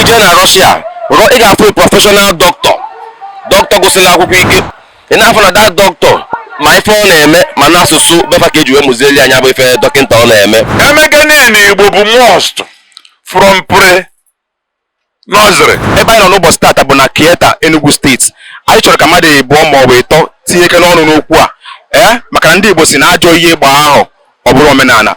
Ije na Russia, ị ga-afụ professional doctor, doctor gụsịrị akwụkwọ ike. Ị na-afụ na that doctor ma ife ọ na-eme, ma n'asụsụ befa ka eji wee mụzieli anya bụ ife dọkịta ọ na-eme. Emegene na Igbo bụ must from pre nursery. Ebe anyị nọ n'ụbọchị tata bụ na Kieta, Enugu Steeti. Anyị chọrọ ka mmadụ ịbụọ ma ọ bụ ịtọ tinyekere ọnụ n'okwu a, ee, maka na ndị Igbo si na ajọ ihe gbaa ahụ ọ bụrụ omenala.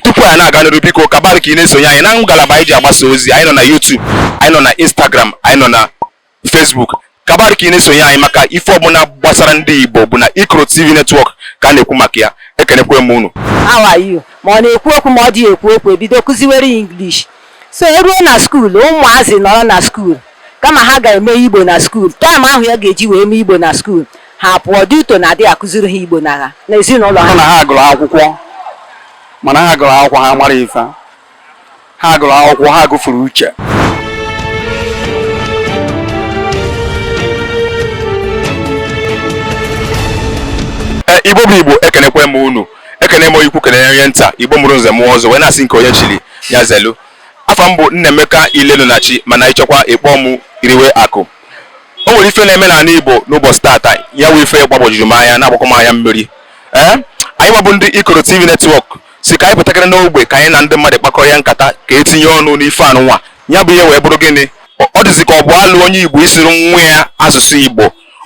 Tupu anyị na-aga n'iru, biko kabarị ka ị na-esonye anyị na ngalaba anyị ji agbasa ozi. Anyị nọ na YouTube, anyị nọ na Instagram, anyị nọ na Facebook. Kabarị ka ị na-esonye anyị maka ife ọbụla gbasara ndị Igbo bụ na Ikoro TV Network ka a na-ekwu maka ya. Ekenekwe m unu. How are you? Ma ọ na-ekwu okwu, ma ọ dị ekwu okwu, ebido kụziwere ya English. So eruo na school, ụmụazị nọrọ na school, kama ha ga-eme Igbo na school, time ahụ ya ga-eji wee mee Igbo na school, ha pụọ dị uto na adịghị akụziri ha Igbo na ha na ezinụlọ ha ha. Na ha gụrụ akwụkwọ, mana ha gụrụ akwụkwọ, ha mara ife ha gụrụ akwụkwọ, ha gụfuru uche. Ee, Igbo bụ Igbo, ekenekwe m unu, ekene m ikwu, kene onye nta. Igbo mụrụ nze mụọ ọzọ, wee na-asị nke onye chiri ya zelu. Afa m bụ Nnaemeka Ilelunachi, mana ịchọkwa ịkpọ m Iriwe Akụ. O nwere ife na-eme n'ala Igbo n'ụbọchị tata, ya wụ ife gbagwojuru m anya, na-agbakọ m anya mmiri. Ee, anyị gbabụ ndị Ikoro TV Network si ka anyị pụtakịrị n'ogbe ka anyị na ndị mmadụ kpakọrọ ya nkata ka etinye ọnụ n'ife anụnwa. Ya bụ ihe wee bụrụ gịnị? Ọ dịzị ka ọ bụ alụ onye Igbo isiri nwa ya asụsụ Igbo.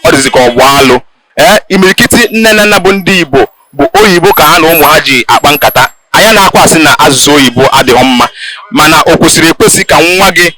Ọ dịzị ka ọ bụ alụ. Ee, imirikiti nne na nna bụ ndị Igbo bụ oyibo ka ha na ụmụ ha ji akpa nkata. Anya na-akwa asị na asụsụ oyibo adịghị mma, mana o kwesịrị ekwesị ka nwa gị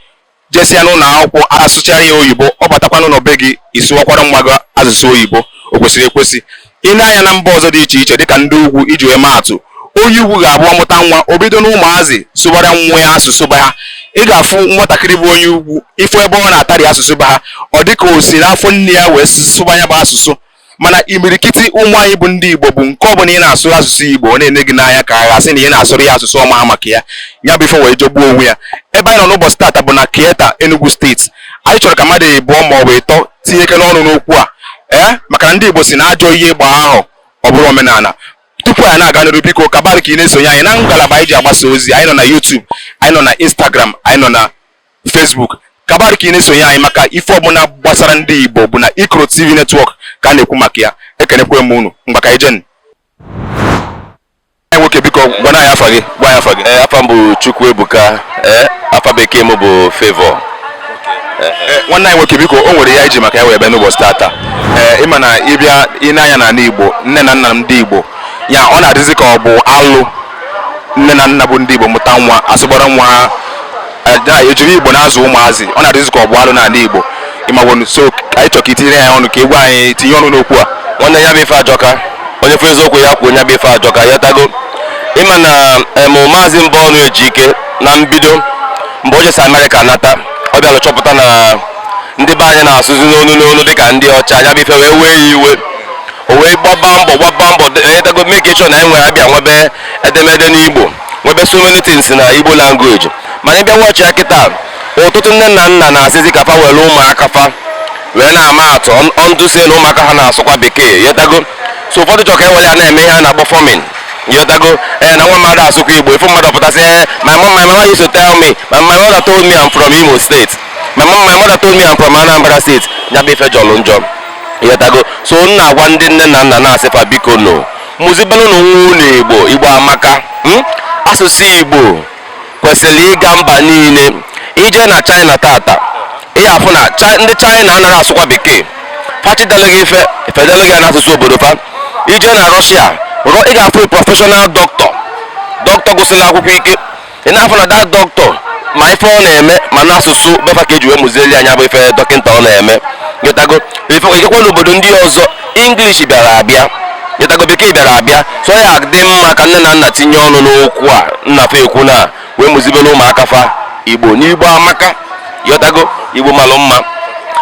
jesia n'ụlọ akwụkwọ asụchara ya oyibo, ọ batakwa n'ụlọ be gị isụwakwara nwa gị asụsụ oyibo? O kwesịrị ekwesị? Ị na-anya na mba ọzọ dị iche iche, dịka ndị ugwu, iji wee maa atụ, onye ugwu ga-abụ ọmụta nwa, o bido na ụmụazị sụbara nwa ya asụsụ be ha. Ị ga-afụ nwatakịrị bụ onye ugwu, ịfụ ebe ọ na-atarị asụsụ be ha, ọ dị ka o si n'afọ nne ya wee sụba ya bụ asụsụ. Mana imirikiti ụmụ anyị bụ ndị Igbo bụ nke ọbụla ị na-asụ asụsụ Igbo, ọ na-ene gị n'anya ka a ga-asị na ị na-asụrụ ya asụsụ ọma ha maka ya. Ya bụ ife wee jọgbuo onwe ya. Ebe anyị nọ n'ụbọchị tata bụ na Kieta, Enugu Steeti. Anyị chọrọ ka mmadụ ịbụọ ma ọ bụ ịtọ tinyekere ọnụ n'okwu a, ee, maka na ndị Igbo si na ajọ ihe gbaa ahụ ọ bụrụ omenala. Tupu anyị na-aga n'iru, biko kabarị ka ị na-esonye anyị na ngalaba anyị ji agbasa ozi. Anyị nọ na YouTube, anyị nọ na Instagram, anyị nọ na Facebook. Kabarị ka ị na-esonye anyị maka ife ọbụla gbasara ndị Igbo bụ na Ikoro TV Network ka a na-ekwu maka ya. Ekenekwe m unu. Mgba ka ijen nwoke, biko gwana anyị afa gị, gwa anyị afa gị. Ee, afa m bụ Chukwuebuka. Ee, afa bekee m bụ Favour. Ee, nwanne anyị nwoke, biko, o nwere ya iji maka ya wee bịa n'ụbọchị tata. Ee, ịma na ịbịa ịna-anya n'ala Igbo, nne na nna ndị Igbo ya, ọ na-adịzi ka ọ bụ alụ nne na nna bụ ndị Igbo mụta nwa, asụgbara nwa ha, na ejiri Igbo na-azụ ụmụazị. Ọ na-adịzi ka ọ bụ alụ n'ala Igbo, ịmawonu. So anyị chọrọ ka itinye ya ọnụ, ka ị gwa anyị, tinye ọnụ n'okwu a. Nwanne, ya bụ ife ajọka. Onye fụ eziokwu ya kwuo, ya bụ ife ajọka ya tago. Ịma na em Maazị Mbọnụ Ejike, na mbido mgbe o jesi Amerịka nata, ọ bịara chọpụta na ndị be anyị na-asụzi n'onu n'onu dịka ndị ọcha. Ya bụ ife wee wee ya iwe, o wee gbaba mbọ, gbaba mbọ etago, make sure na anyị nwere abịa nwebe edemede n'Igbo, nwebe so many things na Igbo language. Mana ịbịa wọchị ya kịta, ọtụtụ nne na nna na-asịzi ka fa were ụmụaka fa wee na-ama atụ ọndụ si na ụmụaka ha na-asụkwa bekee, yetago. So ụfọdụ chọrọ ka e were ya na-eme ihe a na-akpọ farming, yetago. Ee, na nwa mmadụ asụkwa Igbo, ifu mmadụ pụtasị, "Ee, my mom, my mama used to tell me, my mother told me I'm from Imo State, my mom, my mother told me I'm from Anambra State." Ya bụ ife jọrọ njọ, yetago. So m na-agwa ndị nne na nna, na-asị fa, biko no mụzibenụ na nwa unu Igbo. Igbo amaka. Asụsụ Igbo kwesịrị ịga mba niile. Ije na China tata, ị afụ na ndị China anaghị asụkwa bekee, fachidelu gị ife fedelu gị ya n'asụsụ obodo fa. Ije na Russia, ị ga-afụ professional doctor, doctor gụsịrị akwụkwọ ike. Ị na-afụ na that doctor ma ife ọ na-eme, ma n'asụsụ befa ka eji wee mụzieli anya bụ ife dọkịta ọ na-eme, yetago. Ife ijekwa n'obodo ndị ọzọ, English bịara abịa, yetago, bekee bịara abịa. So ya dị mma ka nne na nna tinye ọnụ n'okwu a nna fa ekwu na wee mụzibere ụmụaka fa Igbo. N'Igbo amaka, yọtago. Igbo malụ mma.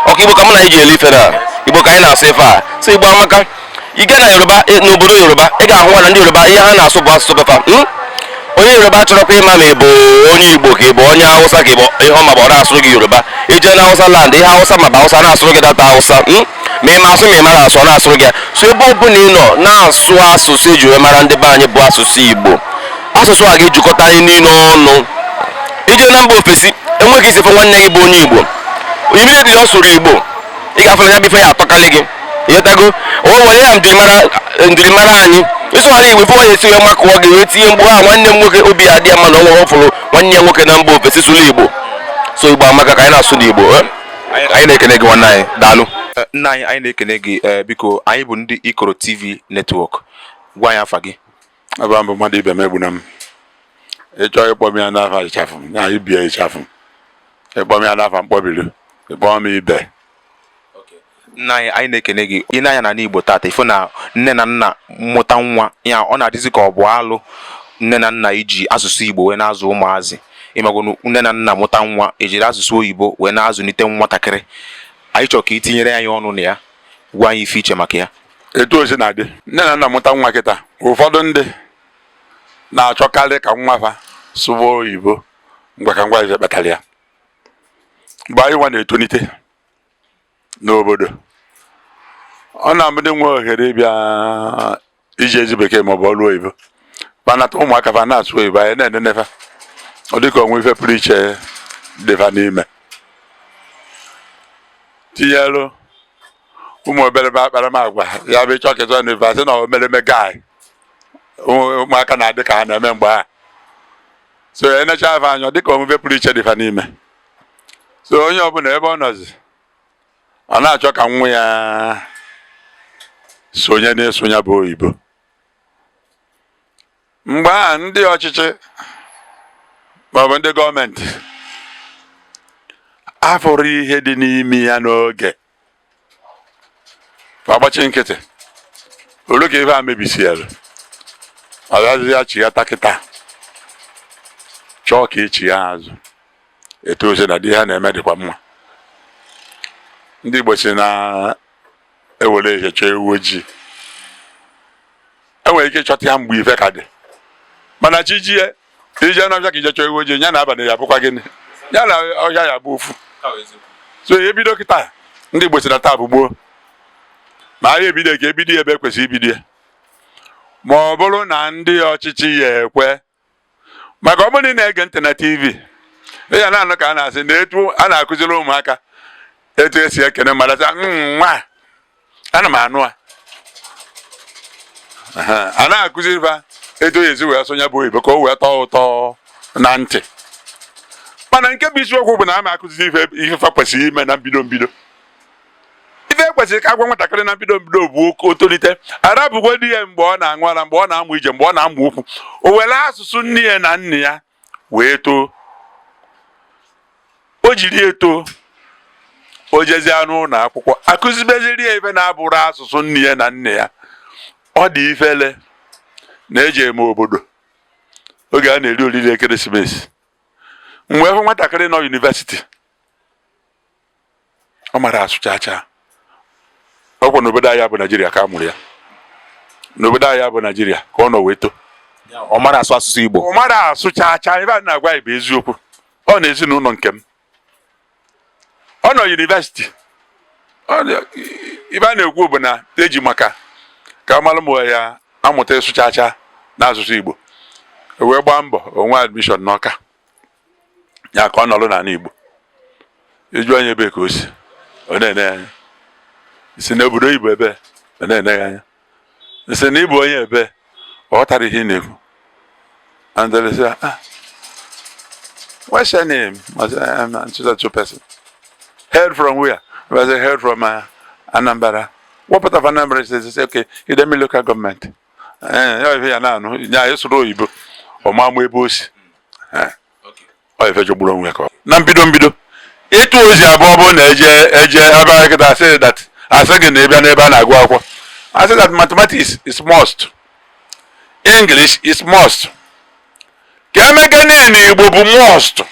Ọka Igbo ka mụ na anyị ji ele ife na Igbo ka anyị na-asụ ife a. So Igbo amaka. Ị gaa na Yoruba, n'obodo Yoruba, ị ga-ahụ na ndị Yoruba, ihe ha na-asụ bụ asụsụ befa. Onye Yoruba chọrọkwa ịma ma ị bụ onye Igbo ka ị bụ onye Hausa ka ị bụ ihe ọma bụ ọ na-asụrụ gị Yoruba. Ije na Hausa land, ihe Hausa ma bụ Hausa na-asụrụ gị data Hausa. Ma ị ma asụ ma ị mara asụ, ọ na-asụrụ gị ya. So ebe ọ bụla ị nọ na-asụ asụsụ eji wee mara ndị be anyị bụ asụsụ Igbo, asụsụ a ga-ejikọta anyị niile ọnụ. Ije na mba ofesi, Enweghị isi fụ nwanne gị bụ onye Igbo, immediately ọ sụrụ Igbo, ị ga-afụ na ya bụ ife ya atọkalị gị. Ịghọtago? O were ya njirimara anyị. Ịsụghara Igbo, ife onye esi wee makụọ gị, wee tinye mgbu ha, nwanne m nwoke, obi ya adị ya mma na ọ nwere, ọ fụrụ nwanne ya nwoke na mba ofesi sụrụ Igbo. So Igbo amaka, ka anyị na-asụ n'Igbo, eh? Anyị na-ekene gị, nwanne anyị, daalụ. Nna anyị, anyị na-ekene gị. Biko, anyị bụ ndị Ikoro TV Network. Gwa anyị afa gị. Ebe mbụ, mmadụ ibe m egbuna m. Ịchọ ịkpọ m ya n'afa ịchafụ m ya, ibie ịchafụ m. Ịkpọ m ya n'afa mkpọbilu, ịkpọ m ibe. Nna anyị, anyị na-ekene gị. Ị na-anya n'ala Igbo tata, ịfụ na nne na nna mmụta nwa ya, ọ na-adịzi ka ọ bụ alụ nne na nna iji asụsụ Igbo wee na-azụ ụmụazị. Ịmagonu, nne na nna mụta nwa, ejiri asụsụ oyibo wee na-azụlite nwatakịrị. Anyị chọrọ ka ị tinyere anyị ọnụ na ya, gwa anyị ife iche maka ya. Etu o si na-adị, nne na nna mụta nwa kịta, ụfọdụ ndị na-achọkarị ka nwa fa sụwa oyibo. Ngwa, ka ngwa, ife kpatara ya, mgbe anyị nwa na-etolite n'obodo, ọ na-abụ ndị nwe ohere ịbịa iji ezi bekee maọbụ ọrụ oyibo fanata ụmụaka fa na-asụ oyibo, anyị na-enenefa, ọ dịka onwe ife pụrụ iche dịfa n'ime. Tinyelu ụmụ obere akparamagwa ya bụ ịchọ kịta na ife asị na omereme guy, ụmụaka na-adị ka ha na-eme mgbe ha so enecha afa anya, ọ dịka omume pụrụ iche dịfa n'ime. So onye ọbụla ebe ọ nọzi, ọ na-achọ ka nwa ya sonye na-eso ya bụ oyibo. Mgbe a ndị ọchịchị maọbụ ndị gọọmenti afụrụ ihe dị n'ime ya n'oge, agbachi nkịtị olu ka ife a mebisielu, ọ bịazi ya chighata kịta, chọọ ka echi ya azụ. Etu o si na dị, ha na-eme dịkwa mma. Ndị Igbo si na ewere ihe chọọ ewu ojii, enwere ike ịchọta ya mgbe ife ka dị, mana chi jie, ije n'ọhịa ka ije chọọ ewu ojii, ya na abalị ya bụkwa gịnị? Ya na ọhịa ya bụ ofu. So ebido kịta, ndị Igbo si na taa bụ gboo, ma anyị ebido ka ebido ebe ekwesịrị ibido ya, ma ọ bụrụ na ndị ọchịchị ya ekwe. Maka ọ bụrụ na ị na-ege ntị na TV, ị ya na-anụ ka a na-asị na etu a na-akụziri ụmụaka etu esi ekene mmadụ, sị nwa ana m anụ a. A na-akụziri fa etu esi wee sonye bụ oyibo ka o wee tọọ ụtọ na ntị. Mana nke bụ isiokwu bụ na a ma akụziri ife ihe fa kwesịrị ime na mbido mbido. Ife ekwesịrị ka agwa nwatakịrị na mbido mbido bụ o tolite, arabụgo di ya, mgbe ọ na-aṅụ ara, mgbe ọ na-amụ ije, mgbe ọ na-amụ okwu, o were asụsụ nne ya na nna ya wee too. O jiri eto, o jezie n'ụlọ akwụkwọ, akụzibeziri ya ife na-abụrụ asụsụ nne ya na nne ya. Ọ dị ifele na-eji eme obodo oge a na-eri oriri ekeresimesi, mgbe hụ nwatakịrị nọ university, ọ mara asụ chaa chaa. Ọkwa n'obodo anyị bụ Naijiria ka a mụrụ ya, n'obodo anyị bụ Naijiria ka ọ nọ wee too. Ọ mara asụ asụsụ Igbo? Ọ mara asụ chaa chaa. Ebe a na-agwa anyị bụ eziokwu. Ọ na ezinụlọ nke m, ọ nọ university. Ibe a na-ekwu bụ na eji maka ka amalụ m ya amụta ịsụ chaa chaa n'asụsụ Igbo, wee gbaa mbọ onwe admission n'Ọka ya ka ọ nọrọ n'ala Igbo. Ịjụ anya ebe ka o si, ọ na-ene ya anya si n'obodo oyibo, ebe ọ na-ene ya anya si na ịbụ onye ebe, ọ ghọtara ihe ị na-ekwu. And they say, "Ah, what's your name?" I say, "I'm such a person." "Hail from where?" I say, "Hail from Anambra." "What part of Anambra?" Is say, "Okay, Idemili local government." Eh, ya ife ya na-anụ ya ịsụrụ oyibo, ọ ma ama ebe o si. Ọ ife jọgburu onwe ya ka ọ. Na mbido mbido, ịtụ ozi abụọ bụ na eje eje ebe a kịta, asị that, asị gị na ịbịa n'ebe a na-agụ akwụkwọ, asị that mathematics is must, English is must, ka emeka niile Igbo bụ must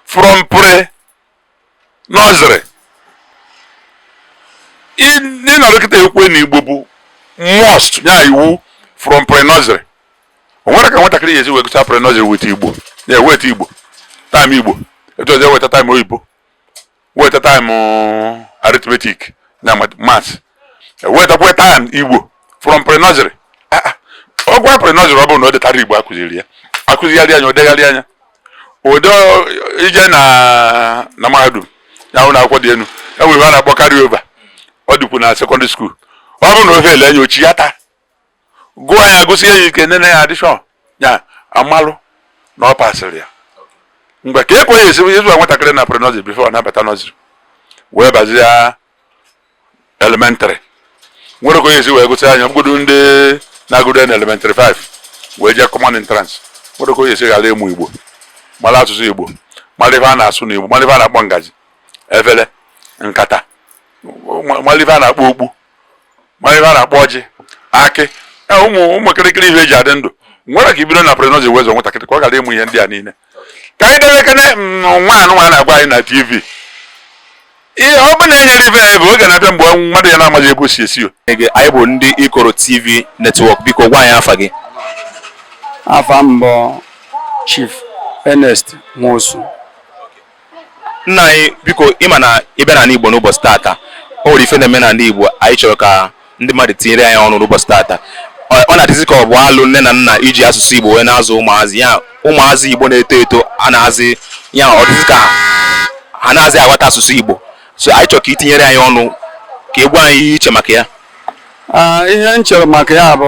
from pre nursery. Ịnọrọ kịta ekwe na Igbo bụ must ya iwu from pre nursery, o nwere ka nwatakịrị ya esi wee gụcha pre nursery weta Igbo ya, eweta Igbo time, Igbo etu ọzọ, eweta time oyibo, weta time arithmetic na maths, ewetakwa time Igbo from pre nursery. Ọ gwa pre nursery, ọ bụrụ na o detara Igbo, akụziri ya, akụzigharị anya, o degharị anya. Ụdị ije na mahadum ya ụlọ akwụkwọ dị elu, e nwere ihe a na-akpọ carry over. Ọ dịkwu na secondary school. Ọ bụrụ na ofe ele anya ochi ya taa gụọ ya, gụsie ya ike, nene ya addition ya, amalụ na ọ pasịrị ya. Mgbe ka ekweghị esi ịzụ nwatakịrị na pre-nursery before ọ na-abata nursery wee bazie elementary, nwere ka onye esi wee gụsị anya ọbụgodu ndị na-agụdo na elementary 5 wee jee common entrance, nwere ka onye esi ghara ịmụ Igbo, mara asụsụ Igbo, mara ife a na-asụ n'Igbo, mara ife a na-akpọ ngaji, efere, nkata, mara ife a na-akpọ okpu, mara ife a na-akpọ ọjị, akị, ụmụ ụmụ kịrịkịrị ihe eji adị ndụ. Nwere ka ibido na pre-nursery wee zụọ nwatakịrị ka ọ ghara ịmụ ihe ndị a niile. Ka anyị debe ekene nwa anụ nwa na-agwa anyị na TV ihe ọ bụ na enyere ife ya bụ oge na-abịa mgbe mmadụ ya na-amaghị ebe o si esi o. Gị, anyị bụ ndị Ikoro TV Network. Biko gwa anyị afa gị. Afa m bụ Chief Ernest Nwosu. Nna anyị, biko, ịma na ịbịa n'ala Igbo n'ụbọchị tata, o nwere ife na-eme n'ala Igbo anyị chọrọ ka ndị mmadụ tinyere anyị ọnụ n'ụbọchị tata. Ọ na-adịzi ka ọ bụ alụ nne na nna iji asụsụ Igbo wee na-azụ ụmụazị ya. Ụmụazị Igbo na-eto eto a na-azị ya, ọ dịzị ka ha na-azị aghọta asụsụ Igbo. So anyị chọrọ ka ị tinyere anyị ọnụ, ka ị gwa anyị ihe iche maka ya. Ihe m chere maka ya bụ,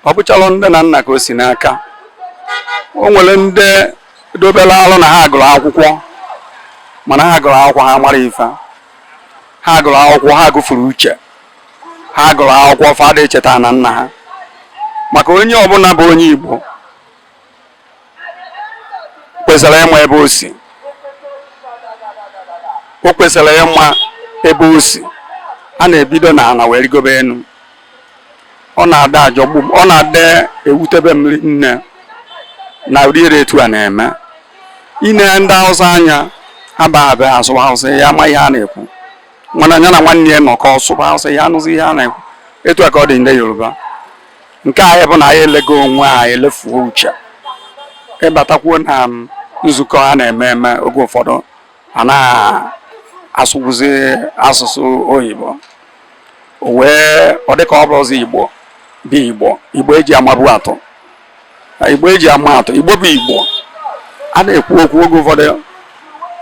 ọ bụchalụ ndị na nna ka o si n'aka. O nwere ndị dobere alụ na ha gụrụ akwụkwọ, mana ha gụrụ akwụkwọ, ha mara ife. Ha gụrụ akwụkwọ, ha gụfuru uche. Ha gụrụ akwụkwọ, fada echeta na nna ha, maka onye ọbụla bụ onye Igbo kwesịrị ịma ebe o si. O kwesịrị ịma ebe o si. A na-ebido n'ala wee rigobe enu. Ọ na-ada ajọgbu m, ọ na-ada ewutebe m nne na ụdị ere etu a na-eme ine ndị Hausa anya aba abịa asụba Hausa, ya ama ihe a na-ekwu, mana ya na nwanne ya nọkọ sụba Hausa, ya anụzi ihe a na-ekwu. Etu a ka ọ dị ndị Yoruba. Nke anyị bụ na anyị elego onwe anyị, elefuo uche. Ịbatakwuo na nzukọ a na-eme eme, oge ụfọdụ a na-asụkwuzi asụsụ oyibo, o wee ọ dịka ọ bụrụzi Igbo bụ Igbo. Igbo eji amabu atụ, Igbo eji ama atụ, Igbo bụ Igbo. A na-ekwu okwu, oge ụfọdụ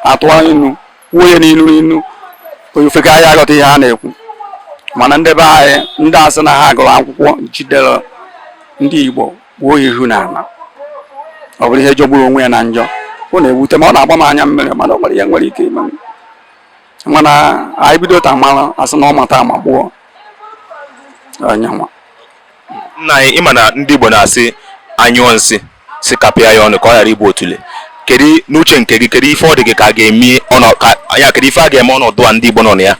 atụọ inu, kwuo ya n'ilu n'ilu, ofeke anyị aghọta ihe a na-ekwu. Mana ndị be anyị, ndị asị na ha gụrụ akwụkwọ, jidere ndị Igbo gbuo ihu n'ala. Ọ bụrụ ihe jọgburu onwe ya na njọ. Ọ na-ewute ma ọ na-agba m anya mmiri, mana o nwere ihe nwere ike ime m. Mana anyị bido ta mara asị na ọ mata ama gbuo onyenwa. Nna anyị, ịma na ndị Igbo na-asị anyụọ nsị si kapịa ya ọnụ ka ọ ghara ịbụ otule. Kedu n'uche nke gị, kedu ife ọ dị gị ka a ga-eme ọnọ ka ya, kedu ife a ga-eme ọnọdụ a ndị Igbo nọ na ya?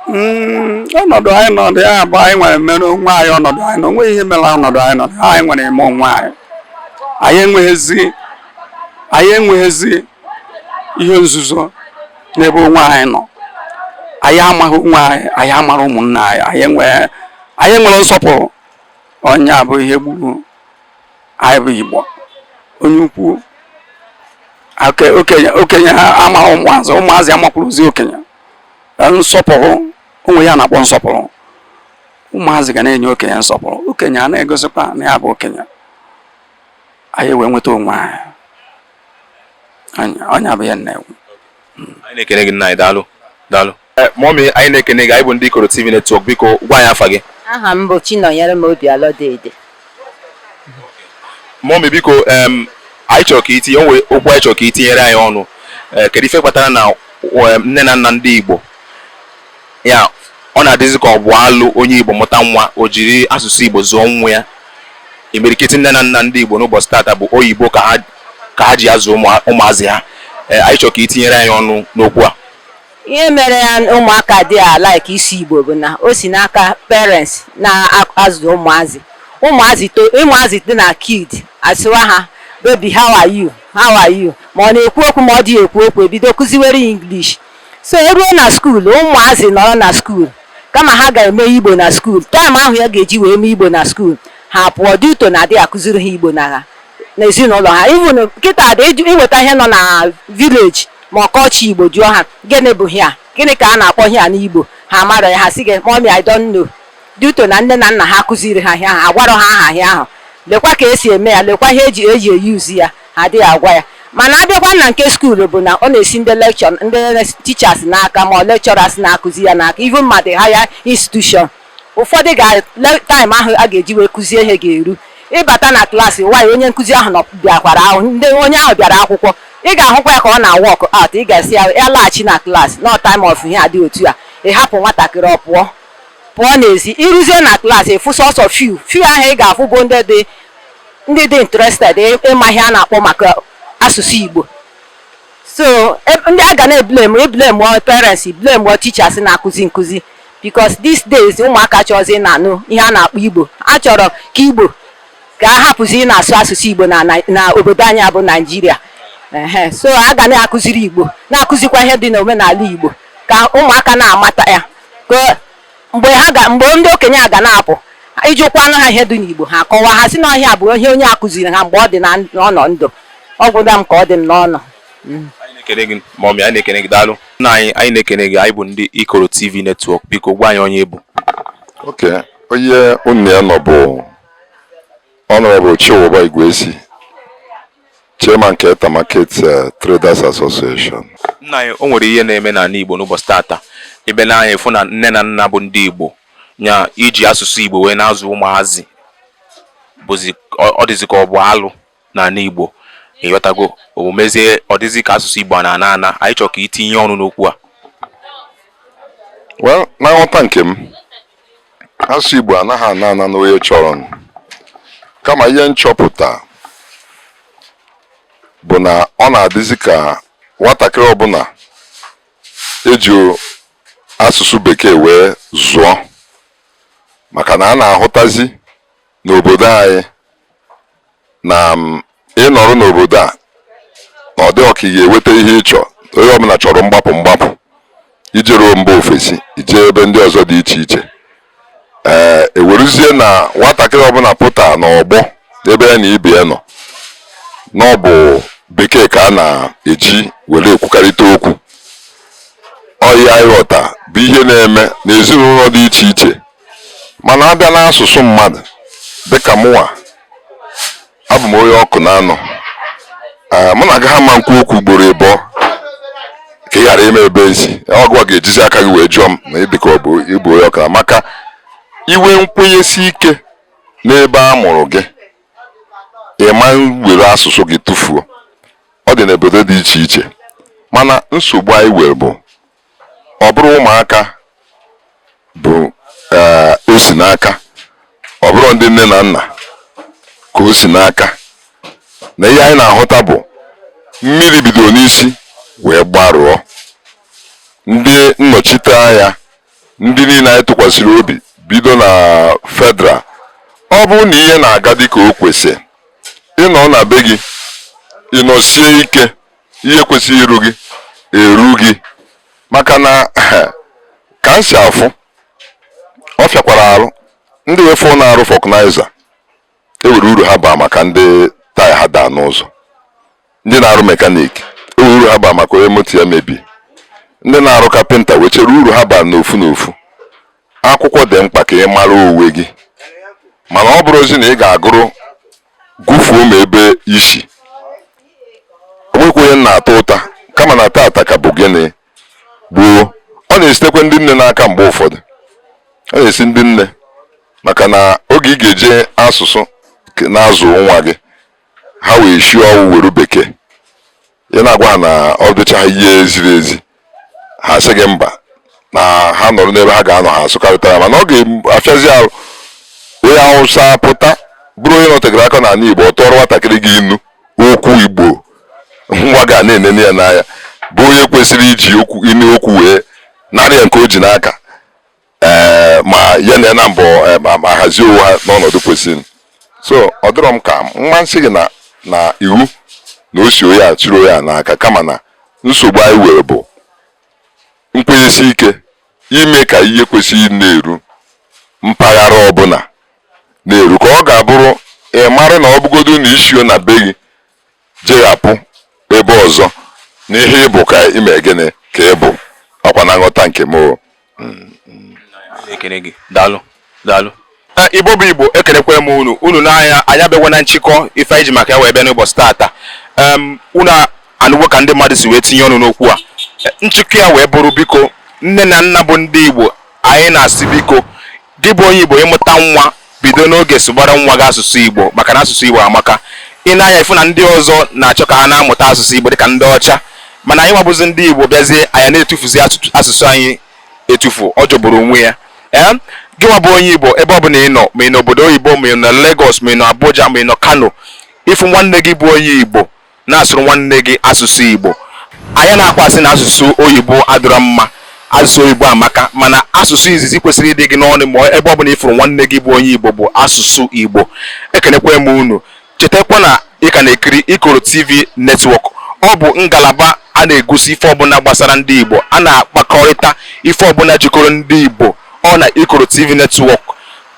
Ọnọdụ anyị nọ na ya bụ anyị nwere mere onwe anyị. Ọnọdụ anyị nọ, onweghị ihe mere ọnọdụ anyị nọ. Anyị nwere eme onwe anyị. Anyị enweghịzi ihe nzuzo n'ebe onwe anyị nọ. Anyị amaghị onwe anyị, anyị amara ụmụnna anyị. Anyị enwere nsọpụrụ. Onye a bụ ihe gburu anyị bụ Igbo. Onye ukwu, okenye, okenye amaghị ụmụazị, ụmụazị amakwuruzi okenye. Nsọpụrụ onwe ya na-akpọ nsọpụrụ. Ụmụazị ga na-enye okenye nsọpụrụ, okenye a na-egosikwa na ya bụ okenye. Anyị wee nweta onwe anyị. Ọnya bụ ya na-ekwu. Anyị na-ekene gị, nna anyị. Daalụ, daalụ. Mummy, anyị na-ekene gị. Anyị bụ ndị Ikoro TV Network. Biko gwa anyị afa gị. Aha m bụ Chinọnyere m Obialọ Dede. Mummy, biko, anyị chọrọ ka itinye onwe okwu, anyị chọrọ ka itinyere anyị ọnụ. Kedu ife kpatara na nne na nna ndị Igbo ya, ọ na-adịzi ka ọ bụ alụ onye Igbo mụta nwa, o jiri asụsụ Igbo zụọ nwa ya? Imirikiti nne na nna ndị Igbo n'ụbọchị tata bụ oyibo ka ha ji azụ ụmụazị ha. Anyị chọrọ ka itinyere anyị ọnụ n'okwu a. Ihe mere ya ụmụaka dị alike isi Igbo bụ na o si n'aka parents na-azụ ụmụazị. Ụmụazị to, ụmụazị dị na kid, asịwa ha, "Baby, how are you? How are you?" Ma ọ na-ekwu okwu ma ọ dị ekwu okwu, ebido kụziwere ya English. So eruo na school, ụmụazị nọrọ na school, kama ha ga-eme Igbo na school, time ahụ ya ga-eji wee mee Igbo na school, ha pụọ dị uto na adịghị akụziri ha Igbo na n'ezinụlọ ha. Even kịta dị iweta ihe nọ na village ma ọkọchị Igbo, jụọ ha, "Gịnị bụ hia? Gịnị ka a na-akpọ hia n'Igbo?" Ha mara ya, ha sị gị, "Mommy, I don't know," due to na nne na nna ha kụziri ha ihe ahụ, agwarọ ha aha ihe ahụ, lekwa ka esi eme ya, lekwa ihe eji eyuzi ya, ha adịghị agwa ya. Mana abịakwa na nke school bụ na ọ na-esi ndị lecture, ndị teachers n'aka, ma ọ lecturers na-akụzi ya n'aka, even ma the higher institution. Ụfọdụ ga time ahụ a ga-eji wee kụzie ihe ga-eru ịbata na klaasị nwaanyị, onye nkụzi ahụ nọ bịakwara ahụ, ndị onye ahụ bịara akwụkwọ, ị ga-ahụkwa ya ka ọ na-walk out. Ị ga-esi ya ya laghachi na klaasị no time of ihe adị otu a. Ị hapụ nwatakịrị, ọ pụọ pụọ n'ezi. Ịrụzie na klaasị, ịfụ sọsọ few few ahụ ị ga-afụ bụ ndị dị interested ịma ihe a na-akpọ maka asụsụ Igbo. So ndị a ga na-eblame, eblame parents, blame teachers na-akụzi nkụzi, because these days ụmụaka chọzi na-anụ ihe a na-akpọ Igbo. A chọrọ ka Igbo ka a hapụzi ị na-asụ asụsụ Igbo na obodo anyị bụ Naijiria. Ehe, so a ga na-akụziri Igbo, na-akụzikwa ihe dị n'omenala Igbo ka ụmụaka na-amata ya, ka mgbe ha ga mgbe ndị okenye a ga na-apụ, ịjụkwanụ ha ihe dị n'Igbo, ha kọwaa, ha si na ọhịa bụ ihe onye akụziri ha mgbe ọ dị na n'ọnọ ndụ. Ọ gwụla m ka ọ dị m n'ọnụ. Anyị na-ekene gị, mummy. Anyị na-ekene gị, daalụ. Nna anyị, anyị na-ekene gị. Anyị bụ ndị Ikoro TV Network. Biko gwa anyị onye bụ. Ok, onye unu ya nọ bụ Honorable Chiwuba Igwesi, Chairman nke Etta Market Traders Association. Nna anyị, o nwere ihe na-eme n'ala Igbo n'ụbọchị tata. Ebe na anyị fụ na nne na nna bụ ndị Igbo nya iji asụsụ Igbo wee na-azụ ụmụazị bụzi ọ dịzị ka ọ bụ alụ n'ala Igbo. Ịghọtago omumezie, ọ dịzị ka asụsụ Igbo a na-ana ana. Anyị chọrọ ka itinye ọnụ n'okwu a. Well, na nghọta nke m, asụsụ Igbo anaghị ana ana n'onye chọrọ nụ. Kama ihe nchọpụta bụ na ọ na-adịzi ka nwatakịrị ọbụla eji asụsụ Bekee wee zụọ, maka na a na-ahụtazi n'obodo anyị na ịnọrọ n'obodo a na ọ dịghọ ka ị ga-enweta ihe ị chọrọ. Onye ọbụla chọrọ mgbapụ mgbapụ, ijeruo mba ofesi, ije ebe ndị ọzọ dị iche iche. Ee, eweruzie na nwatakịrị ọbụla pụta n'ọgbọ ebe ya na ibe ya nọ, na ọ bụ Bekee ka a na-eji were ekwukarịta okwu. Ọhịa ịghọta bụ ihe na-eme n'ezinụlọ dị iche iche. Mana abịa n'asụsụ mmadụ, dịka mụnwa, abụ m onye ọkụ na-anọ. Ee, mụ na agaghị ama nkwu okwu ugboro ịbụọ ka ị ghara ime ebe esi ọgụ a ga-ejizi aka gị wee jụọ m na ịdị ka ọ bụ ịbụ onye ọkara, maka iwe nkwenyesi ike n'ebe a mụrụ gị, ịma were asụsụ gị tụfuo. Ọ dị n'obodo dị iche iche, mana nsogbu anyị were bụ ọ bụrụ ụmụaka bụ ee o si n'aka, ọ bụrụ ndị nne na nna ka o si n'aka. Na ihe anyị na-ahụta bụ mmiri bidoro n'isi wee gbarụọ. Ndị nnọchite anya, ndị niile anyị tụkwasịrị obi, bido na federal, ọ bụrụ na ihe na-aga dị ka o kwesị, ịnọ na be gị, ịnọsie ike, ihe kwesịrị iru gị eru gị. Maka na ka m si afụ, ọ fịakwara arụ ndị wefụ na-arụ vulcanizer ewere uru ha baa maka ndị taya ha daa n'ụzọ, ndị na-arụ mechanic ewere uru ha baa maka onye moto ya mebie, ndị na-arụ kapịnta wechere uru ha baa n'ofu n'ofu. Akwụkwọ dị mkpa ka ị mara onwe gị, mana ọ bụrụzi na ị ga-agụrụ gụfuo ma ebe isi onwekwa onye m na-ata ụta. Kama na tata ka bụ gịnị gboo, ọ na-esitekwa ndị nne n'aka. Mgbe ụfọdụ ọ na-esi ndị nne, maka na oge ị ga-eje asụsụ na-azụ nwa gị, ha wee shie ọwụ were Bekee ị na-agwa ha na ọ dịcha ha ihe ziri ezi, ha sị gị mba, na ha nọrọ n'ebe ha ga-anọ ha asụkarịta ya. Mana ọ ga-afịazi arụ onye Awụsa pụta bụrụ onye nọtegara aka n'ala Igbo, ọ tụọrọ nwatakịrị gị inu okwu Igbo, nwa ga na-enene ya n'anya, bụ onye kwesịrị iji okwu inu okwu wee narị ya nke o ji n'aka. Ee, ma ya na ya na mbọ ma hazie onwe ha n'ọnọdụ kwesịrị. So ọ dịrọ m ka mma nsị gị na iwu na o si onye a chịrị onye a n'aka, kama na nsogbu anyị were bụ nkwenyesi ike ime ka ihe kwesịrị na-eru mpaghara ọbụla na-eru, ka ọ ga-abụrụ ị mara na ọ bụgodu na isio na be gị jeghapụ ebe ọzọ, na ihe ịbụ ka ime gịnị ka ị bụ ọkwa na nghọta nke m o. Anyị na-ekene gị, daalụ, daalụ. Igbo bụ Igbo, ekelekwe m unu. Unu n'anya, anyị abịagwa na nchịkọ ife anyị ji maka ya wee bịa n'ụbọchị taata. Unu anụgo ka ndị mmadụ si wee tinye ọnụ n'okwu a. Nchịkọ ya wee bụrụ, biko, nne na nna bụ ndị Igbo, anyị na-asị, biko, gị bụ onye Igbo, ịmụta nwa, bido n'oge sụbara nwa gị asụsụ Igbo, maka na asụsụ Igbo amaka. Ị na-anya ịfụ na ndị ọzọ na-achọ ka ha na-amụta asụsụ Igbo dịka ndị ọcha, mana anyị nwabụzi ndị Igbo bịazie, anyị na-etufuzi asụsụ anyị etufu. Ọ jọgburu onwe ya. Ee, gị nwa bụ onye Igbo, ebe ọ bụla ị nọ, ma ị nọ obodo oyibo, ma ị nọ Lagos, ma ị nọ Abuja, ma ị nọ Kano, ịfụ nwanne gị bụ onye Igbo, na-asụrụ nwanne gị asụsụ Igbo. Anyị na-akwasị na asụsụ oyibo adịrọ mma. Asụsụ oyibo amaka, mana asụsụ izizi kwesịrị ịdị gị n'ọnụ ma ebe ọ bụla ịfụrụ nwanne gị bụ onye Igbo bụ asụsụ Igbo. Ekenekwe m unu. Chetakwa na ị ka na-ekiri Ikoro TV Network. Ọ bụ ngalaba a na-egosi ife ọbụla gbasara ndị Igbo, a na-akpakọrịta ife ọbụla jikọrọ ndị Igbo. Ọ na Ikoro TV Network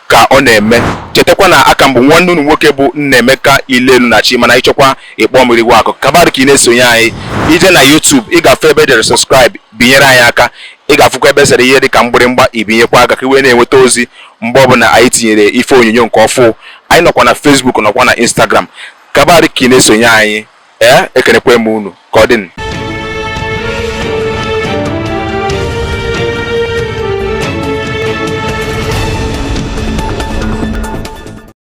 ka ọ na-eme. Chetakwa na aka mbụ nwanne unu nwoke bụ Nnaemeka Ilelu na Chi, mana ịchọkwa ịkpọ mmiri akụ kabadụ ka ị na-esonye anyị. Ije na YouTube, ị ga-afụ ebe edere "subscribe", binyere anyị aka. Ị ga-afụkwa ebe esere ihe dịka mgbịrịmgba, ibinyekwa aka ka i wee na-enweta ozi mgbe ọbụla anyị tinyere ife onyonyo nke ọfụ. Anyị nọkwa na Facebook, nọkwa na Instagram. Kabadụ ka ị na-esonye anyị. Ee, ekenekwe m unu. Ka ọ dị.